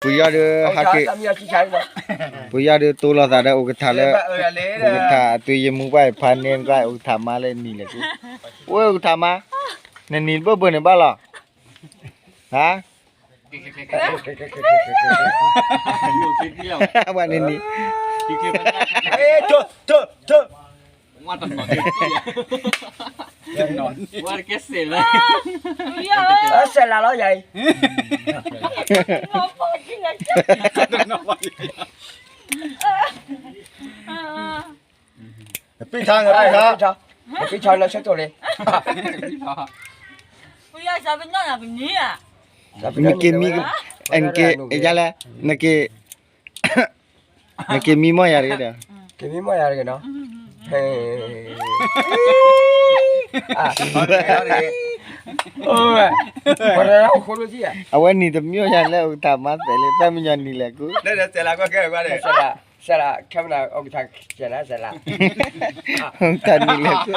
ပယီၤဒုးဟးက့ၤ, ပယီၤဒုးတိလိာ်သးဒီး အိၣ်ကထးလၢ, အိၣ်ကထးအသွံၣ်ယမူဘၣ်ဖးန့ၢ်ကါ အိၣ်ကထးမါလၢနံၤလဲၣ်ကူ, အိၣ်ကထးမါ, နနံၤတဘၣ်ဘၣ်န့ၣ်ဘၣ်လီၤ, ဟါ, ဘၣ်နနံၤ, ဆဲးလၤလီၤယၤအံၤ, ပ့ၢ်ထါ, ပ့ၢ်ထါ, ပ့ၢ်ထါလၢဆၢတိၢ်လံ, နက့ၤမံ, နက့ၤ, နက့ၤမံမီၢ်ယၤတဂ့ၤဒီး, က့ၤမံမီၢ်ယၤတဂ့ၤဒီး, အဝဲနံၤတမံၤယၤလၢအိၣ်ကထးမါသဲးလံ, တၢ်မံၤညီနံၤလဲၣ်ကူ, ဆဲးလၤ, ဆဲးလၤ, အိၣ်ကထးနံၤလဲၣ်ကူ,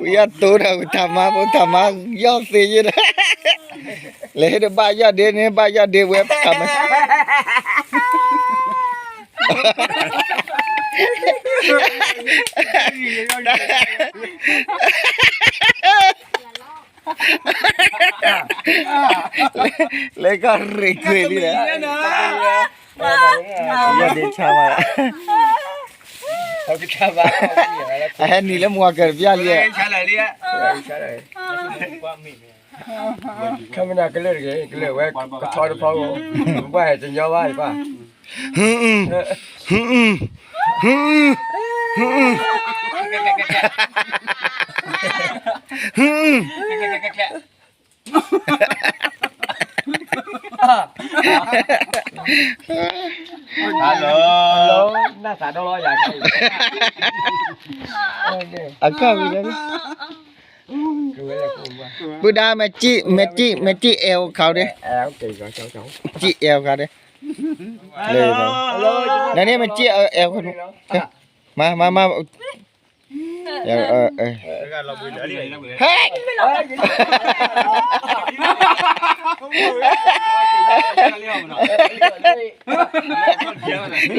ဝံယၤတိၢ်ဒီး ပထးမါ, ပထးမါ, ယီၢ်သ့ယဲဒီး, လဲၤဟ့ၣ်ဒီးဘၣ်ယီၢ်ဒ့န့ၣ်, ဘၣ်ယီၢ်ဒ့ဝဲပထးမါ လၢကီၢ်ရ့ၣ်ကွ့ၢ်လံဒီး, ယီၢ်ဒ့ဆါမး, အဟဲနံၤလၢမုၢ်ကၢၤတပျၢ်လံ, ခမနၤကလၢာ်တဂ့ၤ, ကလၢာ်ဝဲကထီတဖီ, ဘၣ်ဟဲတညီဘၣ်ဘၣ်, နၢ်သးဒီလီၤယၤ, အခီၣ်ဝံၤလၢ, ပုၢ်ဒါ မဲာ်ကၠံၣ်, မဲာ်ကၠံၣ်, မဲာ်ကၠံၣ်အဲၣ်အိၣ်ခါဒီး, ကၠံၣ်အဲၣ်အိၣ်ခါဒီး, နန့ၣ်မဲာ်ကၠံၣ်အဲၣ်အိၣ်ခါ, မၤ, မၤ, မၤ, ဟဲ,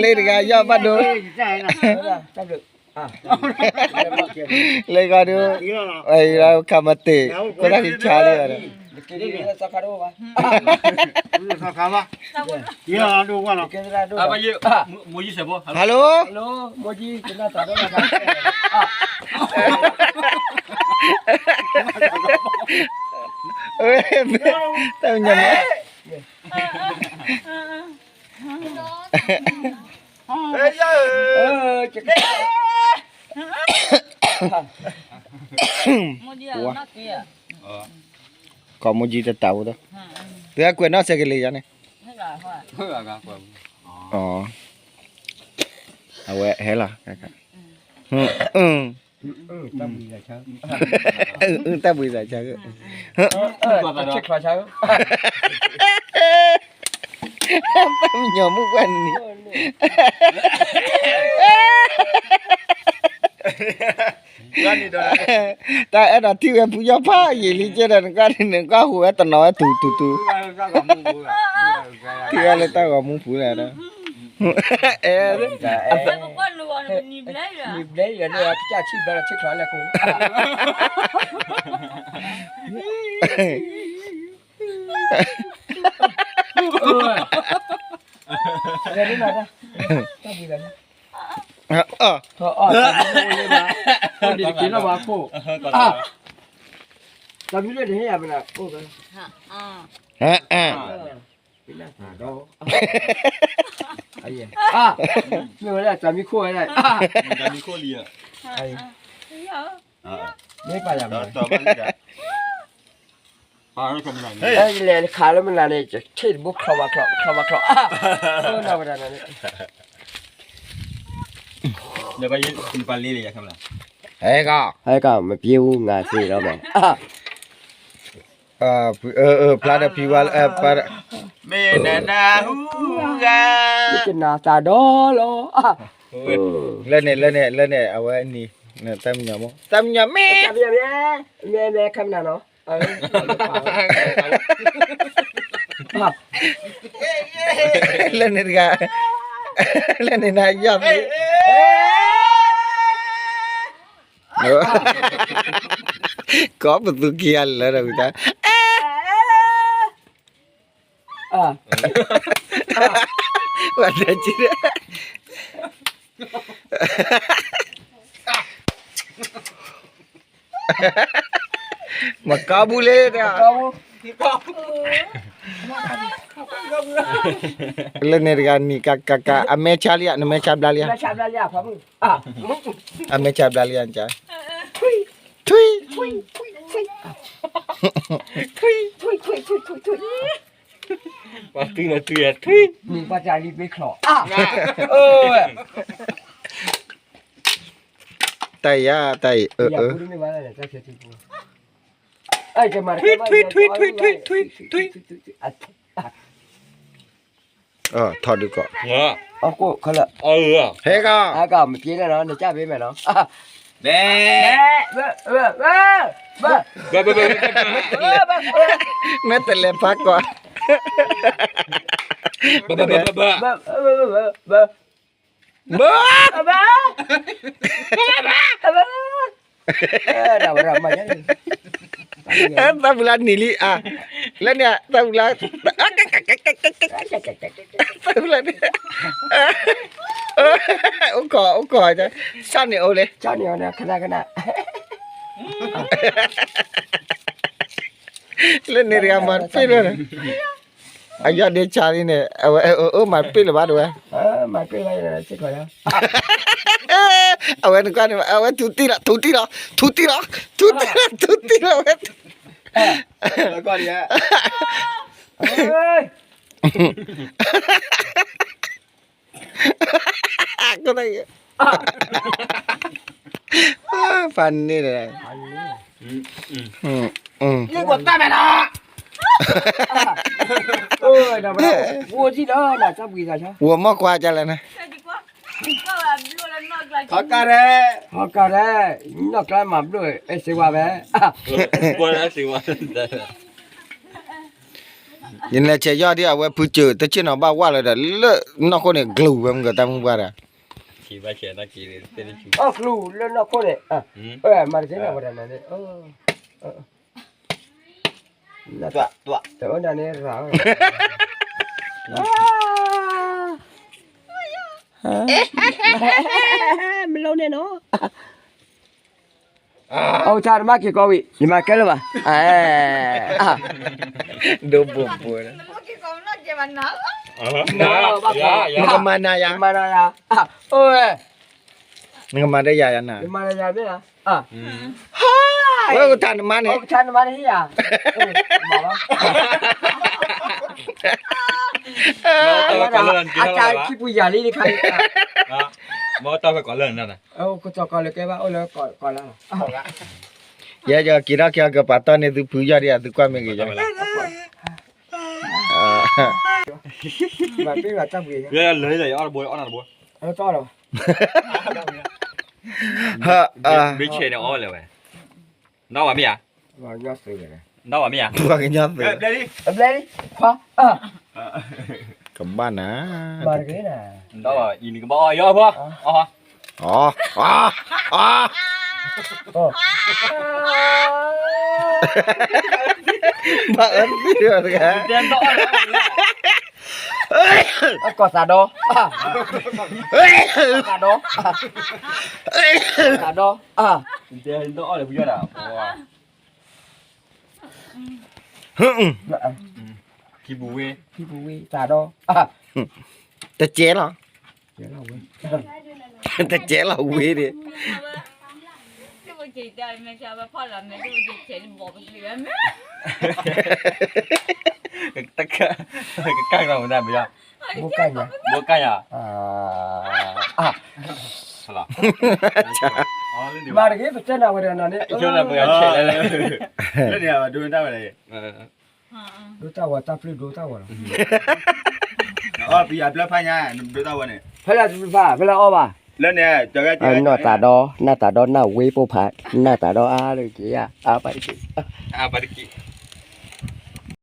လၢတဂၤယီၢ်ဘၣ်ဒိ, လၢဂၤဒိ, ခမတ့ၢ်, ခိၣ်သၣ်ခံဆါလံဒီး, hello, တၢ်မညါန့ၣ်, ကိးမူကံတတးဝဲဒီး, သုဟဲကွဲးနီၣ်စဲးကလံၤယၤန့ၣ်, အဝဲဟဲလီၤ, တၢ်ဘှံးသးဆါ, တၢ်မညါမုၣ်ပှၢ်နံၤ, တၢ်အဲၣ်ဒိးထံၣ်ဝဲဖုယီၢ်ဖးယံာ်လံကဲဒီး နကွၢ်န့ၣ် နကွၢ်ဟူးဝဲတနီၤဝဲတူၤတူၤတူၤ, ထံၣ်ဝဲလၢတၢ်ဂီၤမူပူၤလီၤဒီး, အဲ တၢ်မံၤလၢတဟဲယၤမနၤ, မ့ၢ်ဝဲဒၣ်တၢ်မံၤခိၣ်ဝဲဒၣ်, တၢ်မံၤခိၣ်လံဧါ, မ့ၢ်ပာ်ယၤမနၤ, လဲၤခးလၢမနၤန့ၣ် ထံၣ်တဘိချီဘၣ်ချီ ချီဘၣ်ချီ နဝဲဒၣ်န့ၣ် ဟဲကီ ဟဲကီ မပြေဘူး ငါသေတော့မယ် ဖျါဒီးဖံဝါ မ့ၢ်နနၢ်ဟူဂၤ မ့ၢ်ကနၣ်သးဒီလီၤ လၢန့ၣ် လၢန့ၣ် လၢန့ၣ် အဝဲအနံၤ တၢ်မံညီၤမ့ၢ် တၢ်မံညီၤမ့ၢ် မ့ၢ် မ့ၢ် ခမနၤနီၤ လၢန့ၣ်တဂၤ လၢန့ၣ်နၤယီၢ်သ့ ကိးပသူခံဂၤလၢာ်ဒီးဝံၤတၢ် ဝဲတဲကံ မကီဘူးလ့ လၢန့ၣ်တဂၤနံၤကကက အမဲာ်ဆါလံဧါ နမဲာ်ဆါဘျါလံဧါ အမဲာ်ဆါဘျါလံဧါ ထွံၣ် ထွံၣ် ထွံၣ် ထွံၣ် ထွံၣ် ထွံၣ် ထွံၣ် ထွံၣ် ပှၤထွံၣ်လီၤထွံၣ် ထွံၣ် မ့ၢ်ပှၤတၢ်လံၤပ့ချီၣ် တၢ်အံၤဧါ တၢ်အံၤ အၢ အၢ ထွံၣ် ထွံၣ် ထွံၣ် ထွံၣ် ထွံၣ် ထွံၣ် ထီၣ်ဒုးကီး ဟဲကီး ဟဲကီး မ့ၢ်ပျ့ၤလဲၣ်နီၤ နကၢ်ဘ့မဲာ်နီၤ ဘဲ ဘဲ ဘဲ ဘဲ မ့ၢ်တလဲၤဖးကွၢ် ဘၢ ဘၢ ဘၢ ဘၢ တၢ်ပူၤလၢနံၤလံဧါ လၢန့ၣ် တၢ်ပူၤလၢ တၢ်ပူၤလၢန့ၣ် အိၣ်ကီၢ် အိၣ်ကီၢ် ဆၣ်န့ၣ်အိၣ်လံ လၢန့ၣ်တဂၤမၤတပ့ၢ်လၢ အယီၢ်ဒ့ဆါလံန့ၣ် အဝဲ အမၤတပ့ၢ်လၢၤဘၣ်တဝဲ အဝဲနကွၢ်န့ၣ် အဝဲထူတံၢ်လီၤ ထူတံၢ်လီၤ ထူတံၢ်လီၤ ထူတံၢ်လီၤ ထူတံၢ်လီၤ အဝဲ ဖးန့ၣ်လီၤ ဝဲမီၢ်ကွၢ်ကလဲၣ်န့ၣ် ဟီကါရဲ နီၢ်ကျါမၤဘျိၣ် အဲၣ်စ့ဝါဝဲ ယနဲၣ်ဆဲးယီၢ်ဒ်အဝဲဖုစၢၤ တဆ့ၣ်နီၤဘၣ်ဝၣ်လၢဒီး လၢနီၢ်ခိန့ၣ် ကျူၤဝဲမုၢ်ကတၢ်မုၢ်ပှၢ်ဒီး အီၣ်ကျူၤလၢနီၢ်ခိန့ၣ် မၤတက့ၢ်န့ၣ်ဝဲဒၣ်န့ၣ် တအၢနၤန့ၣ်ရၤ မလိၣ်န့ၣ်နီၤ အိၣ်ဆါတမၤက့ၤကီးဝံၤ ယမၤကဲလၢၤဘၣ် ဒိဘိဘိ နကမၤနၤယၤ မၤနၤယၤ အိၣ်ဝဲ နကမၤဒီးယၤယၤနၤ ယမၤဒီးယၤမ့ၢ်ဧါ ဝဲကထါနမါန့ၣ် ကထါနမါန့ၣ်ယၤ အတၢ်ခံပူၤယၤလံတခါ မ့ၢ်တၢ်ဝဲကီးလၢနၤ ကစီၣ်ကီးလၢကဲဘၣ်အိၣ်လၢကီးလၢ ယဲယက့ၤထီၣ်က့ၤအီၤကပာ်တီၢ်န့ၢ်သုဖုယီၢ်ဒံး သုကွၢ်မ့ၢ်ဂ့ၤယၤ မၤပ့ၢ်ဘၣ်တၢ်ပှ့ၤ လၢလၢယအီၣ်တဘိ အီၣ်နၤတဘိ မ့ၢ်ဆဲးန့ၣ်အီၣ်ဝဲလဲၣ်ဝဲ နဝၤမ့ၢ်ဧါ နဝၤမ့ၢ်ဧါ ပှၤကညီသုး ဘျဲလံ ခွါ ကဘၣ်နၤ မၤတဂ့ၤနၤ နဝၤအံၤနကဘၣ်အီၣ်ယီၢ်ဖီ အီၣ် အီ အီ ဘၣ်အၢသံတဂၤ ကီၢ်သးဒီ သးဒီ သးဒီ ဖံပူၤဝ့ ဖံပူၤဝ့ သးဒီ တကဲလီၤ တကဲလီၤဝ့ဒံး က့တၢ်မဲာ်ဆှးဝဲဖီၣ်လီၤမဲာ်တအိၣ်က့ဆဲးတဘီပက့ၤဝဲမဲာ် တက ကကၢ်ကဒီးမတၤမယီၤ ဘိကၢ်ညါ ဘိကၢ်ညါ မၤတက့ၢ် ပတဲနၤဝဲဒီးနၤန့ၣ် လၢန့ၣ်ဒိတၢ်ဝဲလဲၣ် ဒိတၢ်ဝဲတၢ်ပျုၢ်ဒိတၢ်ဝဲလီၤ အီၣ်ပယီၤဘျၢဖးညါ ဒိတၢ်ဝဲန့ၣ် ဖဲလဲၣ်တပျုၢ်ဖး ဖဲလဲၣ်အီၣ်ဘၣ် လၢန့ၣ် နီၢ်တၤဒီ နီၢ်တၤဒီနီၢ်ဝ့ပိၢ်ဖး နီၢ်တၤဒီအါတက့ၢ် အါပၤတက့ၢ် အါပၤတက့ၢ်